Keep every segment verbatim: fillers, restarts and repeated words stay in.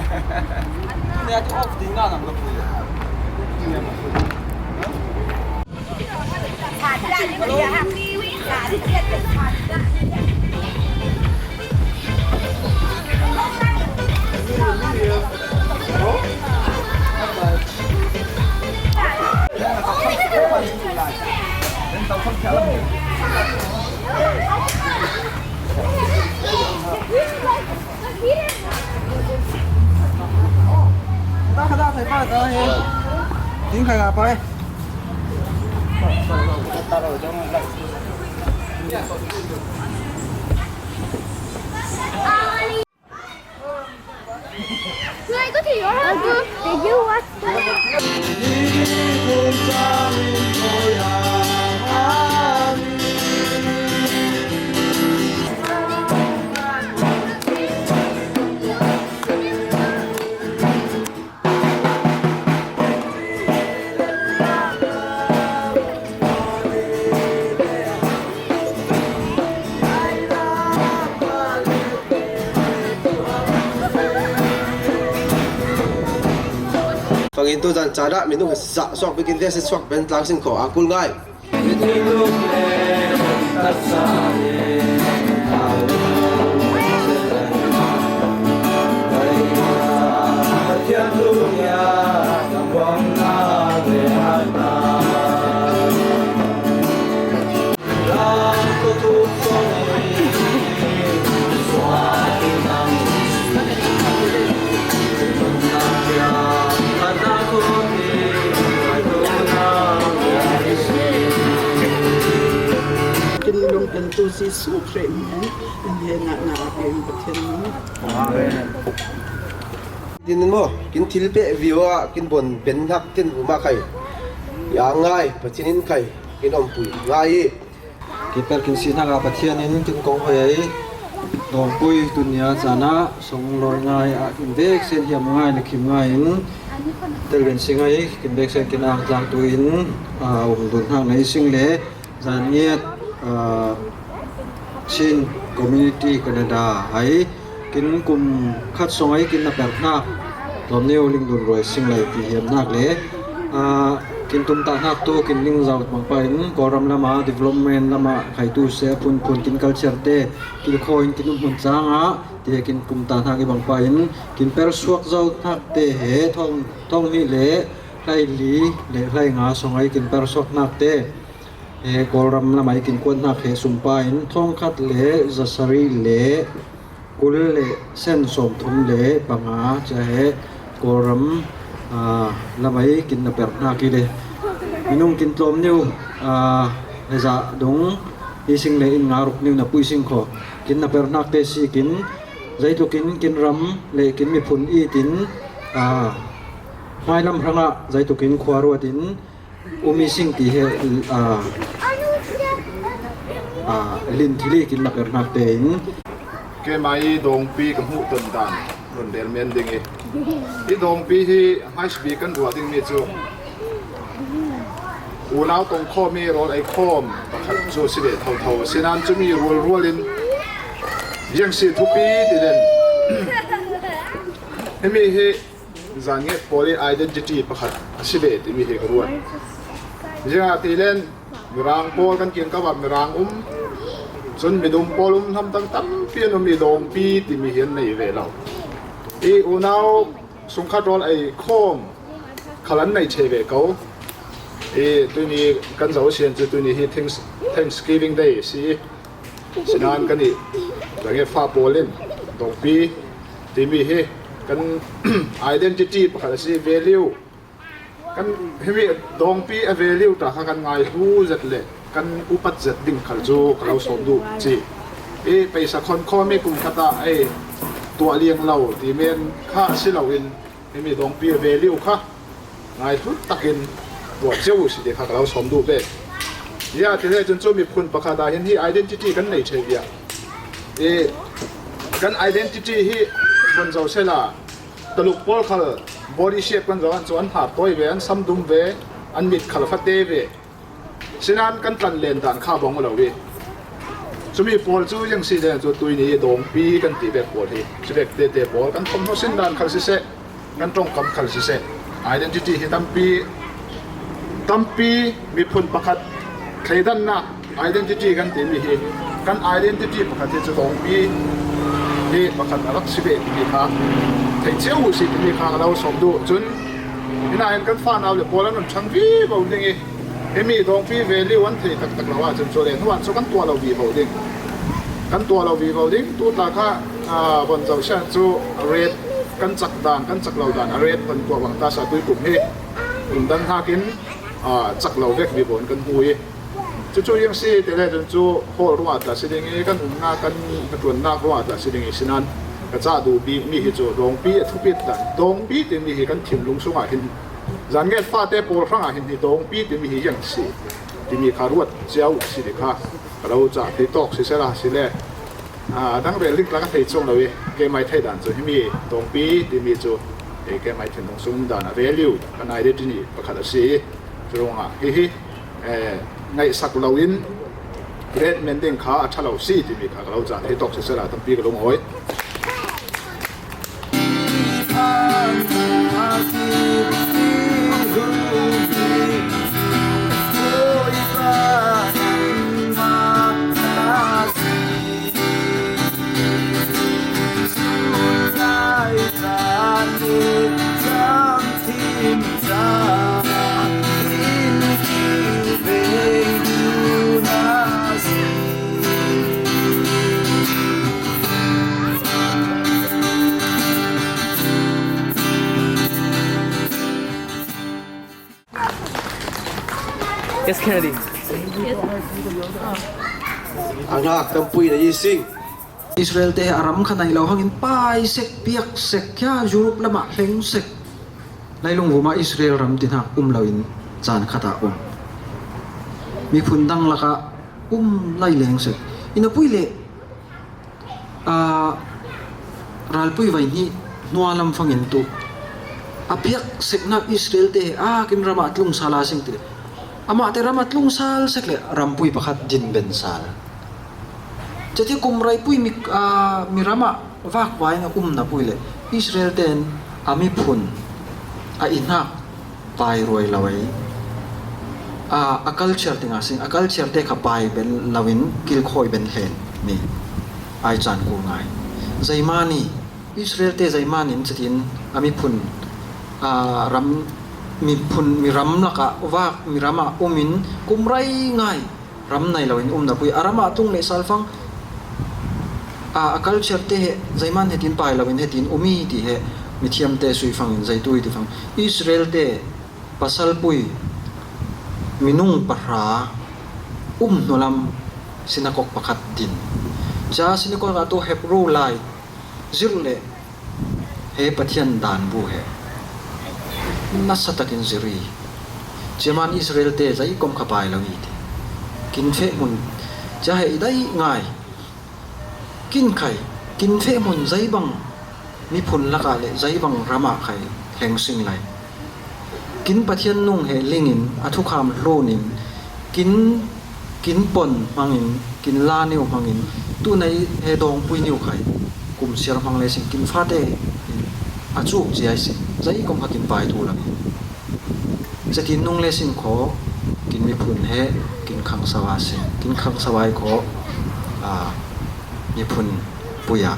Did you watch the Bangin tu zan caan ah minung zah suak bikin te si suak ben tlang sin kho a kul ngai. Kin lungpintu Jesuh Khrih min in he na na a pin Pathian min. Amen. Tin mo, kin thil pe view a kin bon ben hak tin uma khai. Ya ngai, Pathian in khai, kin om pui ngai. Kin per kin si hnak ah Pathian in kin kong hoi ai. Dawngpui tunia caan ah song lawi ngai ah kin vek sen hiam ngai le khim ngai in tel ven si ngai, kin vek sen kin ang tlang tu in, ah, um dun hang na i sing le zan ngiat, ah, Chin Community Canada ai kin kum khat song ai kin na per hnak Tlawmneu Lingdun Ruai Singlei ti hiam hnak le, aa, kin tumtah hnak tu kin ning zau bang pa in Kawlram lam ah development lam ah khaitu se phun phun kin culture te kilkhaw in kin um hun cang ah ti he kin tumtah hnak i bang pa in kin per suak zau hnak te he thawng, thawng hnih le hlai li le hlai nga song ai kin per suak hnak te he Kawlram lam ai kin kuat hnak he sum pa in thawng khat le zasari le kul le sen sawmthum le panga cia he Kawlram, aa, lam ai kin na per hna ki le minung kin tlawm niu, aa, he zah dung i sing le in nga ruk niu na pui sing kho kin na per hnak te si kin zeitluk in kin ram le kin miphun i tin, aa, hmailam hrangah zeitluk in khua ruat in um i sing ti he, aa, aa, lin thil i kin na per hnak tein. Keimah i dawngpi ka hmuh ton dan run del men ding i. I dawngpi hi hmaisbi kan ruah ding mi cu unau tong khawm i rawl ei khawm pakhat cu si ve thotho. Sinan cumi rual rual in ziang si thupi ti den. Himi hi Zan nget pawl i identity pakhat a si ve timi hi ka ruat. Ziangahtile Mirang pawl kan kiangkap ah Mirang um, cun midum pawl um, hlamdang tampi an um i dawngpi timi hi an nei ve lo. I unau sungkhat rawl ei khawm khal an nei che ve ko. I tuni kan zoh sian cu tuni hi Thanks-, Thanksgiving Day si. Sinan kan i zangfah pawl in dawngpi timi hi kan identity pakhat a si, value. Kan himi dawngpi a value ta kha kan ngai hlu zet le kan upat zet ding khal cu ka lo sawm duh ci. I peisa khon khawm i kum khat ah ei tuah liang lo ti men kha si loin, himi dawngpi a value kha ngaihlut takin tuah cio uh si ti kha ka lo sawm duh ve. Ziah ti le cun cu miphun pakhat ah hin hi identity kan nei ṭheh viah. I kan identity hi von zo sela taluk pawl khal body shape kan zo an cu an hnar tawi ve, an sam dum ve, an mit khal fate ve. Sinan kan tlan len dan kha bawng lo i Cumi pawl cu ziang si le cu tuini dawngpi kan ti vek pawl hi, si vek tete pawl kan thawmhnaw sin dan khal siseh, kan ṭongkam khal siseh, identity hi tampi, tampi miphun pakhat thleidannak identity kan timi hi, kan identity pakhat hi cu dawngpi hi pakhat a rak si ve timi kha thei cio uh si timi kha ka lo sawm duh. Cun hinain kan fanau le pawl an run ṭhang vivo ding i, himi dawngpi value an thei taktak lo ahcun cu le hnuah cu kan tuah lo vivo ding. Kan tuah lo vivo ding. Tu tla kha, aa, von zoh sian cu rate kan cak dan, kan cak lo dan a rate von tuah bang ta sa tui kum hi kum dan hnakin, aa, cak lo vek vivo in kan hmu i, cucu ziang si te le cun cu hall ruah ta si ding i, kan umnak, kan hnaṭuannak ruah ta si ding i, sinan ka cah duh bik mi hi cu dawngpi a thupit dan, dawngpi timi hi kan thinlung sungah hin, zan nget fate pawl hrangah hin hi dawngpi timi hi ziang si timi kha ruat cio si ti kha ka lo cah thei tawk sisela si le, aa, dang rel ding tla ka thei cuang lo i, keimai thei dan cu himi dawngpi timi cu, eh, keimai thinlung sung dan a value kan identity pakhat a si i, cu ruangah hihi, eh, ngaihsak loin ret men ding kha a ṭha lo si timi kha ka lo cah thei tawk sisela tampi ka lungawi. Yes, Kennedy. A ngak tampi na i sing. Israel te a ram kha nai lo hangin pai sek, piak sek, kia Europe lamah hleng sek. Leilung vumah Israel ram ti hna um loin caan khat ah um. Miphun dang lakah um lai leng sek. Inn a pui le, aa, ralpui vai hnih hnualam fangin tu a piak seknak Israel te he a kin ram ah tlung sal a sing ti le, amah te ram a tlung sal sek le rampui pakhat din ben sal. Cuti kum raipui mi, aa, mi ram ah vakvai in a umna pui le Israel ten a miphun a i hnak pai ruai lo i, aa, a culture tingah sing, a culture te kha pai ben loin kilkhawi ben hlen mi ai caan kul ngai. Zeimani Israel te zeiman in cutin a miphun, aa, ram, miphun, mi ram lakah vak, mi ram ah um in kum rei ngai ram nai loin umna pui, a ram ah tung le salfang, aa, a culture te he zeiman hetin pai loin hetin um i ti he mithiam te sui fangin zeitu i ti fang. Israel te pasal pui minung pahra um hnulam sinakok pakhat din. Ca sinakok ah tu Hebrew lai zirh le he Pathian dan bu he nasa takin zirh i, ciaman Israel te zei kom kha pai lo i ti. Kin feh hmun cia he i dai ngai. Kin khai, kin feh hmun zei bang miphun lakah le zei bang ramah khai hleng sing lai. Kin Pathian nung he lingin a thukham hlun in kin, kin pon hmangin, kin la niu hmangin, tunai he dawngpui niu khai kum siar hmang le sing kin fate in a cuk cia i sing zei kom kha kin pai tu lam. Zetin nung le sing khaw kin miphun he kin khangsawa sing, kin khangsawa i khaw, aa, miphun puya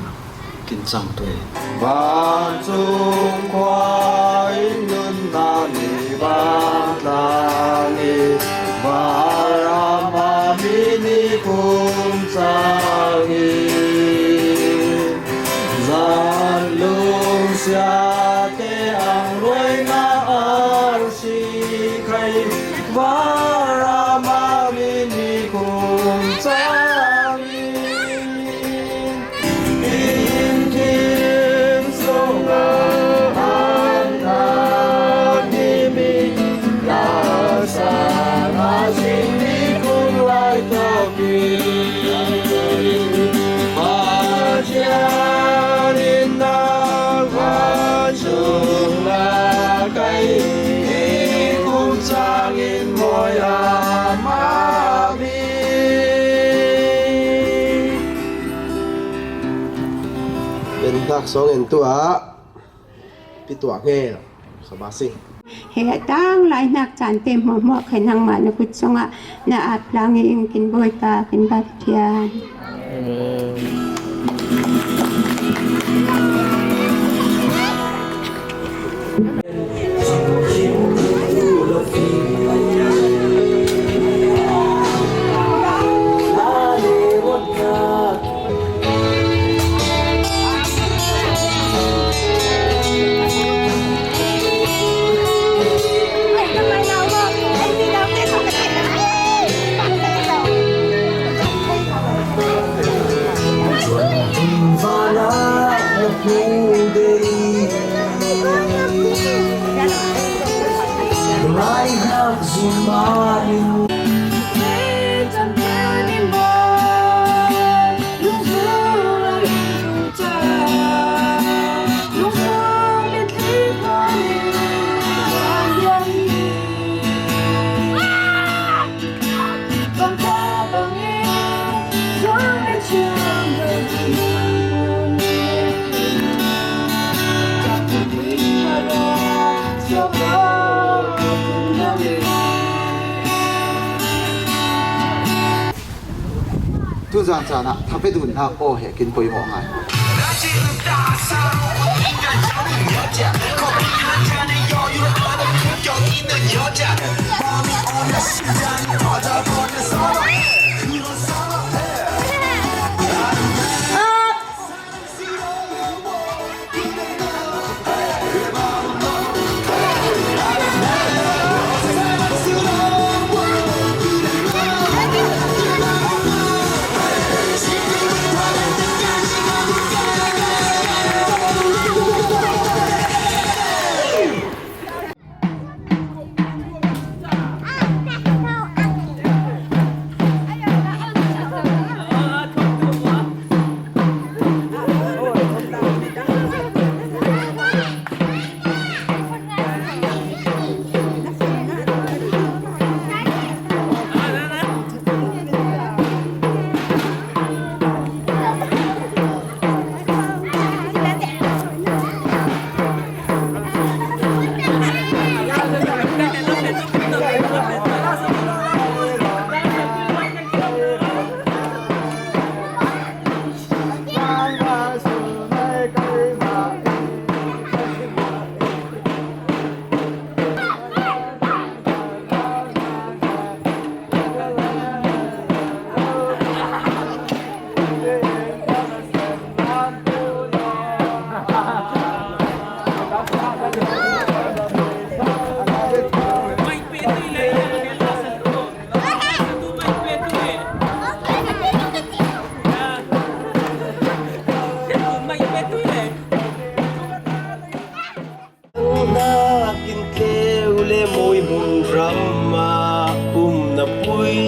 kin cang tui. Vancung khua in nunnak ni vantlang i, vanram a mi ni kum cang i, zan lungsia te ang ruai ngak ar si khai, vanram a mi ni kum cang i, Song en tu a pi tuak nge lo. Sabasi. He a tang lai nak chan te hmuahhmuah khe nangmah na kut sungah na ap lang ing kin Bawipa kin Pathian. Tuzan chan ah thapia dun hna aw he kin poimawh ngai. Nakin tleu le mawi hmun ram ah um na pui.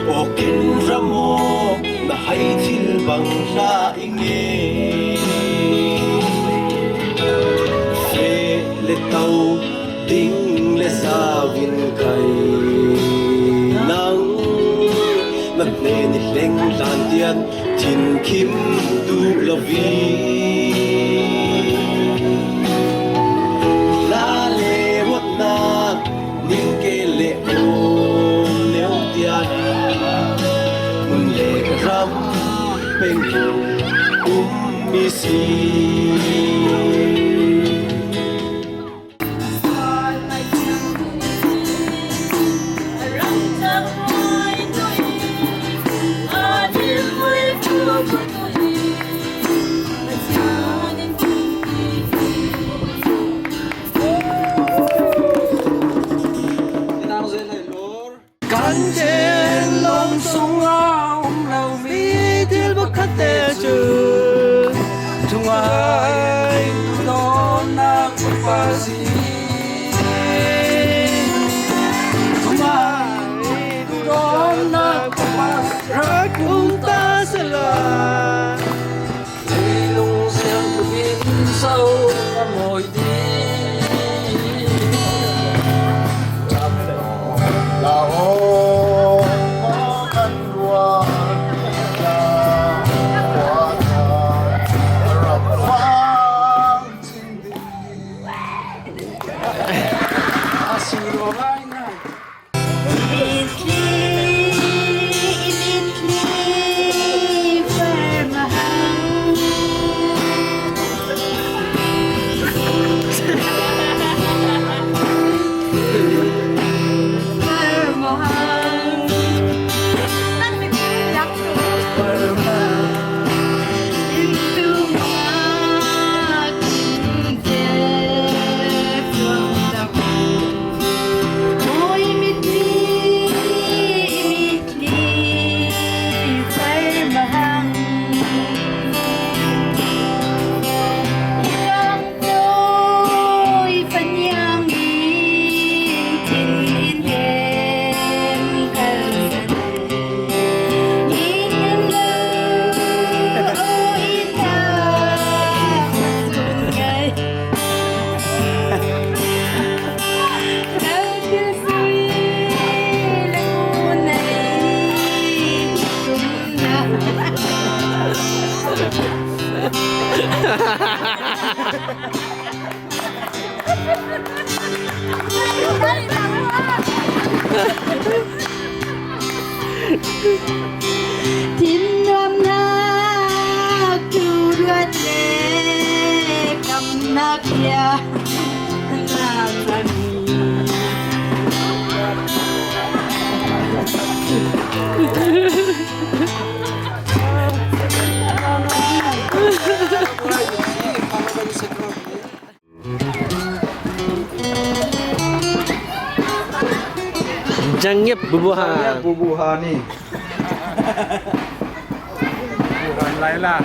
Aw ken ram aw, na hai thil bang hla i nge. Feh le to, ding le zau in kai nang, na hnen i hleng hlan tian thinkhim duh lo vi. Hla le ruatnak ning ke le um neu tian, hmun le ram peng um mi si. Kan chen lawng sungah um lomi thil pakhatte cu thungai duhdawtnak Bawipa si. Thungai duhdawtnak Bawipa rak um ta sehla. Leilung siangtho in so a mawi ding. Ram law, kan ruah, ram Thinnuamnak tu ruat le kamnak bia na cang. Jangngep bubuha. Jangngep bubuha ni. Bubuha Laila.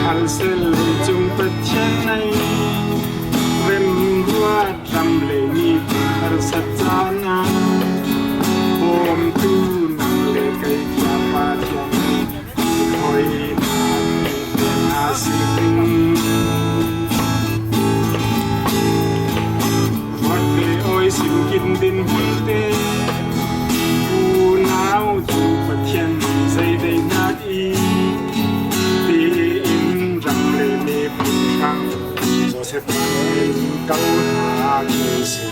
Khalsel cung Pathian nei, remruat ram le ni harsat caan ah bawmtu nang le kei Pathian. Hoi na si ding. Ruat le oi sim kin din hun te, unau cu Pathian zei dei hna i tein ram le miphun hrang Joseph in kal hna ki si.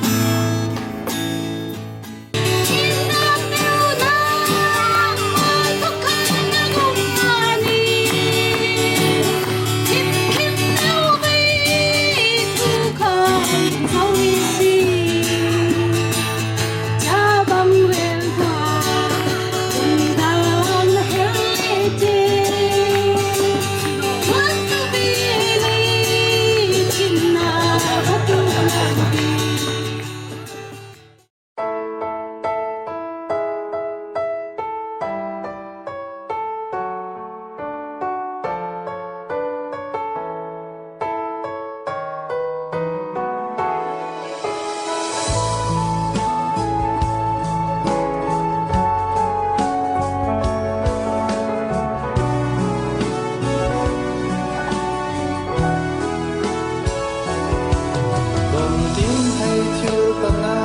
Bawmtin hei thil panga,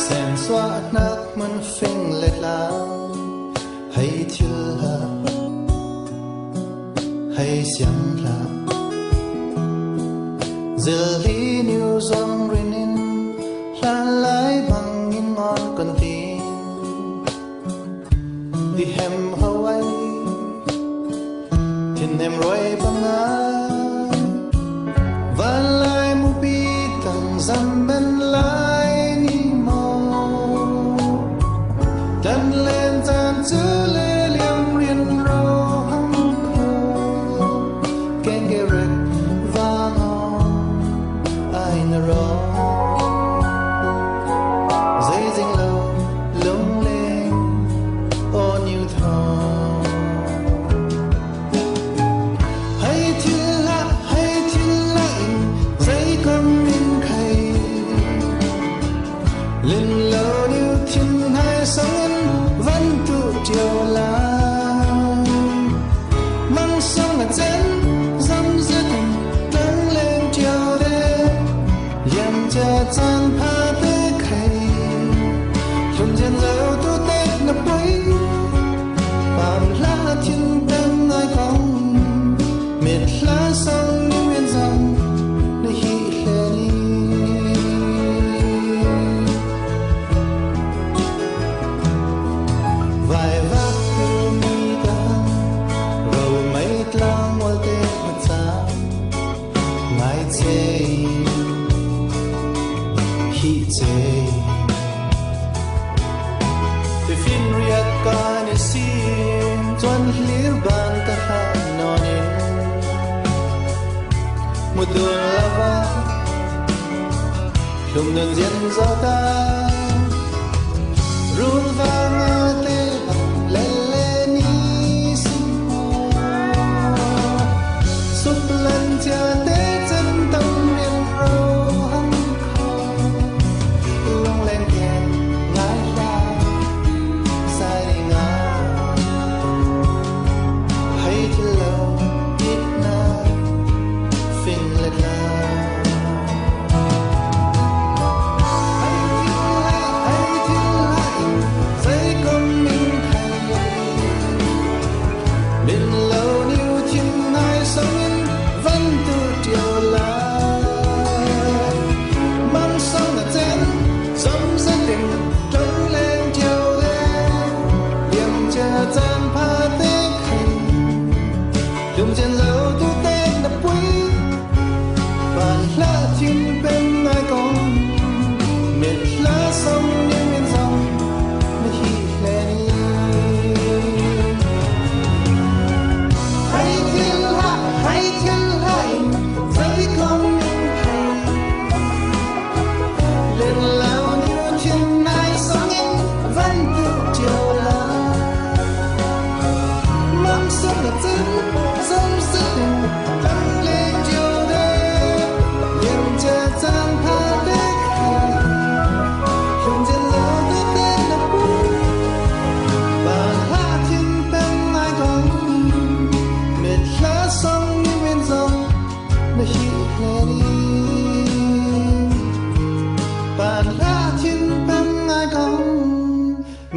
sensuahnak hmun fing le tlau, hei thil hlah, hei siam hlah. Zilhli niu zong rin in hlanlai bang in ngawn kon ti. Dihem hawai, thinnem ruai panga, vanlai mupi tang zam men lai ni maw? Tan len caan cu le liam rian ro hang keng ke rek vang ai na ro. Zeizing lo lung le aw niu thaw. Hei thil hlah, hei thil hlah in zei kong in khai. Lim lo niu thin hai song in van tuh ṭio lai. Mang song a cen zam zet in tang leng ṭio ve. Liam cia caan pha te khai. Hlun zian zo tu te na poi. Pam hlah a thin tang ngai kong. Mit hla song ni men zong na hi hlen i. Vaivak tu mi ta, ro mei tlang wal te na ca, ngai cei, hi cei. Tifin riat kan i sin, cuan hlir ban ka hlah nawn in. Mudun lava, hlum nun zian zo ta, rul vang a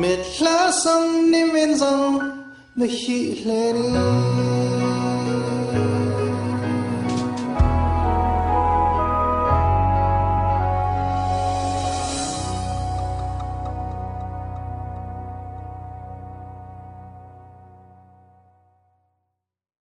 Mitla song nim in zong na hi hleni.